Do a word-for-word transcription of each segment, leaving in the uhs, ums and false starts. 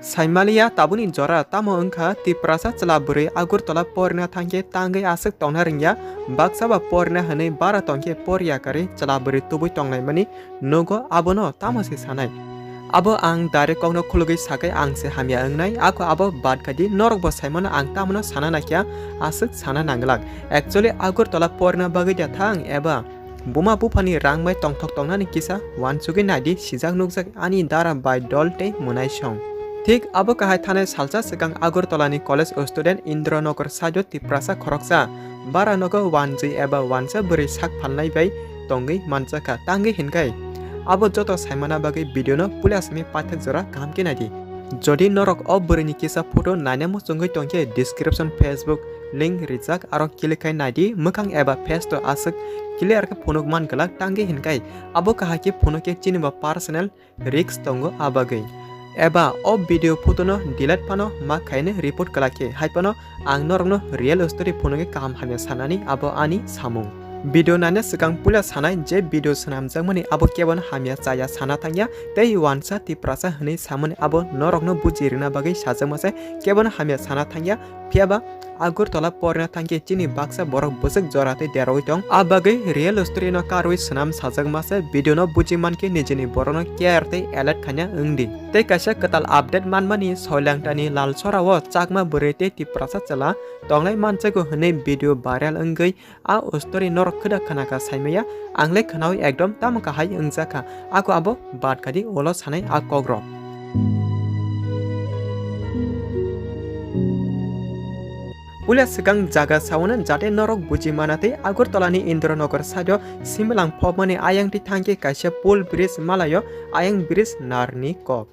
Saimaliya tabukni jora tamo wngkha, Tiprasa chwla bwrwi Agartala porina thangkhe tangwi aswk tongna rwngya, baksa ba porina hwnwi bara tongkhe por yakarwi chwla bwrwi tubui tonglaimani nugo, abono tamo se sanai. Abo ang direct kokno khulugwi sakhai ang se hamya wngnai, ako abo bad kadi norokbo saimano ang tamono sana naikha, aswk sana nanglak. Actually Agartala porina bagwi da thang eba buma buphani rang bai tongthok tongnani kisa uansugwi naidi, sijak nukjak ani dara bai dol tei mwnaisong. Thik abo kahai thanai salsa swkang Agartalani college student Indranagar side-o Tiprasa khoroksa bara nogo uanjwi eba uansa bwrwi sak phalnai bai tongwi manjakha, tangwi hinkai abo joto saimana bagwi video no puila simi paithak jora kaham khe naidi. Jodi norok o bwrwini kisa photo naina muchungwi tongkhe description Facebook link rijak, aro click khai naidi, mwkhang eba face to aswk clear khe phunuk man glak, tangwi hinkai abo kahai khe phunuk khe chini bo personal risk tongo a bagwi. Eba o video photo no delete phano ma khaine report glak khe, hai phano ang norokno real story phunugwi kaham hamya sanani abo ani samung. Video naina swkang puila sanai je video swnamjakmani abo kebono hamya chaya sana thangya tei uansa Tiprasa hwnwi samani abo norokno buji rwna bagwi sajakma se, kebono hamya sana thangya. Phiyaba Agartala porina thangkhe chini baksa borok bwswk jora tei derogwi tong. A bagwi real story no karwi swnam sajakma se, video no buji mankhe nijini borokno care tei alert khaina wngdi. Tei kaisa kwtal update manmani, Soilangtani Lalsora o chakma bwrwi tei Tiprasa chwla tonglai manjago hwnwi video viral wngwi a story norok khwda khwnakha saimaya, ang le khwnawi ekdom tamo kahai wngjakha, ako abo bad kadi ulo sanai a kokrok. Puila swkang jaga saono jate norok buji mana tei Agartalani Indranagar side-o Simlang phobmani ayang twi thangkhe kaisa pole bridge malaio ayang bridge narni kok.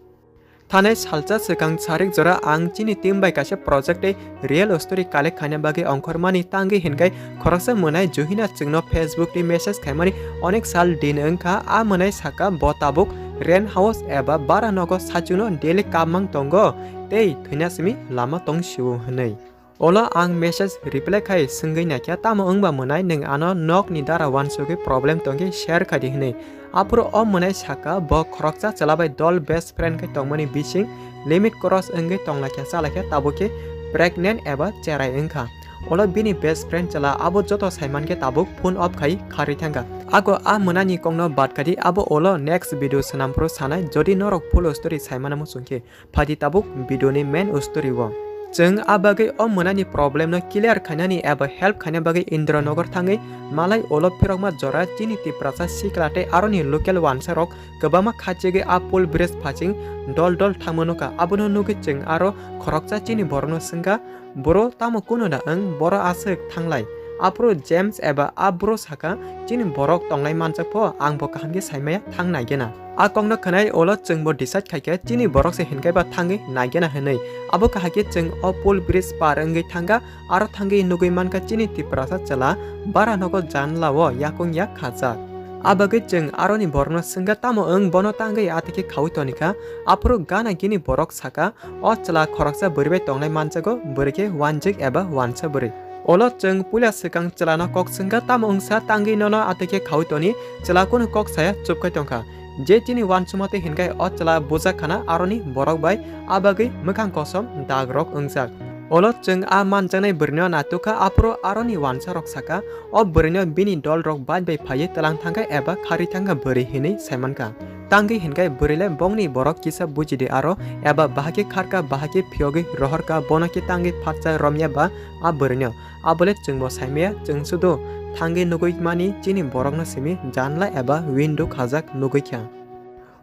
Thanai salsa swkang sarik jora ang chini team bai kaisa project tei real story collect khaina bagwi ongkhormani, tangwi hinkai khoroksa mwnai Juhina chwngno Facebook twi message khaimani onek sal din wngkha. A mwnai saka bo tabuk rent house eba bara nogo sachungno daily kapmang tongo tei thwina simi lama tong sio hwnwi. Ulo ang message reply khai swngwi naikha, tamo wngba mwnai nwng ano nokni dara uansugwi problem tongkhe share khaidi hwnwi. Aphuru o mwnai saka bo khoroksa chwla bai dol best friend khai tongmani bising limit cross wngwi tonglaikha, chalaikha, tabuk khe pregnant eba cherai wngkha. Ulo bini best friend chwla abo joto saimankhe tabuk phone off khai kharwi thangkha. Ako a mwnani kokno bad kadi abo ulo next video swnamphuru sanai, jodi norok full story saimana muchungkhe. Phaidi tabuk video ni main story o. Chwng a bagwi o mwnani problem no clear khainani eba help khaina bagwi Indranagar thangwi malai ulo phirokma jora chini Tiprasa sikla tei aroni local uansa rok kwbangma khachigwi a pole bridge phaching dol dol thangma nukha. Abono nugwi chwng aro khoroksa chini borokno swngkha, bro tamo kuno da wng, boro aswk thanglai? Aphuru James eba a bro saka, chini borok tonglai manjak pho, ang bo kaham khe saimaya thang naigena. A kokno khwnai ulo chwngbo decide khaikha chini borok se hinkhe ba thangwi naigena hwnwi. Abo kahai khe chwng o pole bridge par wngwi thangkha, aro thangwi nugwi mankha chini Tiprasa chwla bara nogo janla o yakung yak khajak. A bagwi chwng aroni borokno swngkha, tamo wng bono tangwi atekhe khaui tonikha? Aphuru gana gini borok saka, o chwla khoroksa bwrwi bai tonglai manjago, bwrwi khe uanjwk eba uansa bwrwi. Ulo chwng puila swkang chwlano kok swngkha, tamo wngsa tangwi nono atekhe khaui toni? Chwla kunu kok saya chupkhai tongkha. Je chini uansukma tei hinkhai o chwla bujak khana aroni borok bai, a bagwi mwkhang kosom dagrok wngjak. Ulo chwng a manjaknai bwrwino natukha, aphuru aroni uansarok saka, o bwrwino bini dolrok bai bai phaiwi twlang thangkha eba kharwi thangkha bwrwi hinwi saimankha. Tangwi hinkhai bwrwile bongni borok kisa bujidi aro eba bahai khe kharkha, bahai khe phiyogwi rohorkha, bono khe tangwi phatsa romya ba a bwrwino. Abole chwngbo saimaya, chwng sudu thangwi nugwi mani chini borokno simi janla eba window khajak nugwi kha.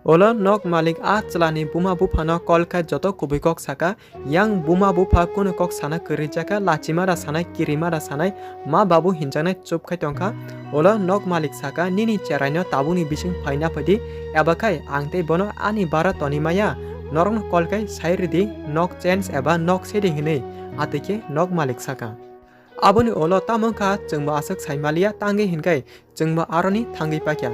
Ulo nok malik a chwlani buma buphano call khai joto kubui kok saka, yang buma bupha kunu kok sana kwrwi jakha, lachima da sanai, kirima da sanai, ma babu hinjaknai chup khai tongkha. Ulo nok malik saka, nini cheraino tabukni bising phaina phaidi, eba khai ang tei bono ani bara toni maya, norokno call khai sai rwdi, nok change eba nok sedi hinwi, atwi khe nok malik saka. Aboni ulo tamo wngkha chwngbo aswk saimaliya, tangwi hinkhai chwngbo aroni thangwi paikha.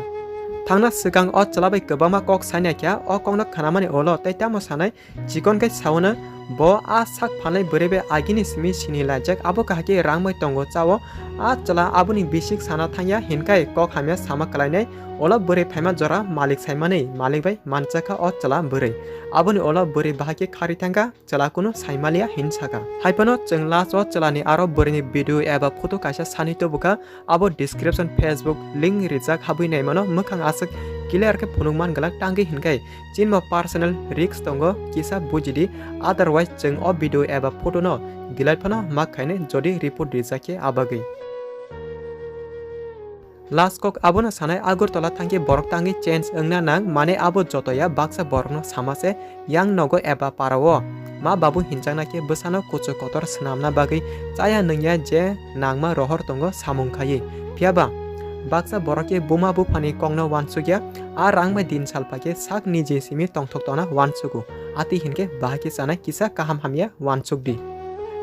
Thangna swkang o chwla bai kwbangma kok sainaikha, o kokno khnamani ulo tei tamo sanai chikon khe saono, Bo a sak phalnai bwrwi bai agini simi sini laijak, abo kahai khe rang bai tongo chao. A chwla aboni bisik sana thangya hinkhai kok hamya sama kwlainai, ulo bwrwi phaima jora malik saimanwi malik bai manchakha o chwla bwrwi. Aboni ulo bwrwi bahai khe khari thangkha, chwla kunu saimaliya hin saka. Haiphano chwng last o chwlani aro bwrwini video eba photo kaisa sani tubukha, abo description Facebook link rijak habwi naimano mwkhang aswk clear khe phunuk man glak tangwi hinkhai chinmo personal risk tongo kisa bujidi, otherwise chwng o video eba photo no delete phano ma khainai jodi report rijak khe abagwi. Last kok abono sanai, Agartala thangkhe borok tangwi change wngna nang, mane abo jotoya baksa borokno sama se yang nogo eba parao. Ma babu hinjakna khe bwsano kuchuk kotor swnamna bagwi chaya nungya je nangma rohor tongo samung khaiwi. Phiyaba baksa borok khe buma buphani kokno wansukya, a rang bai din salpa khe sak niji simi tongthok tongna wansugo. Ati hinkhe bahai khe chanai kisa kaham hamya wansuk di.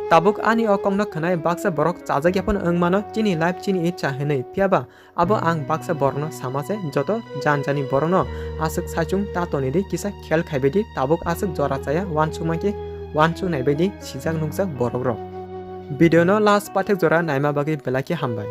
Tabuk ani o kokno khwnai baksa borok chajak yaphano wng mano chini life chini icha hinwi. Phiyaba abo ang baksa borokno sama se, joto jan jani borokno aswk saichung ta toni di, kisa khel khaibai di, tabuk aswk jora chaya wansukma khe wansuk naibai di sijak nukjak borok rok. Video no last paithak jora naima bagwi belai khe hambai.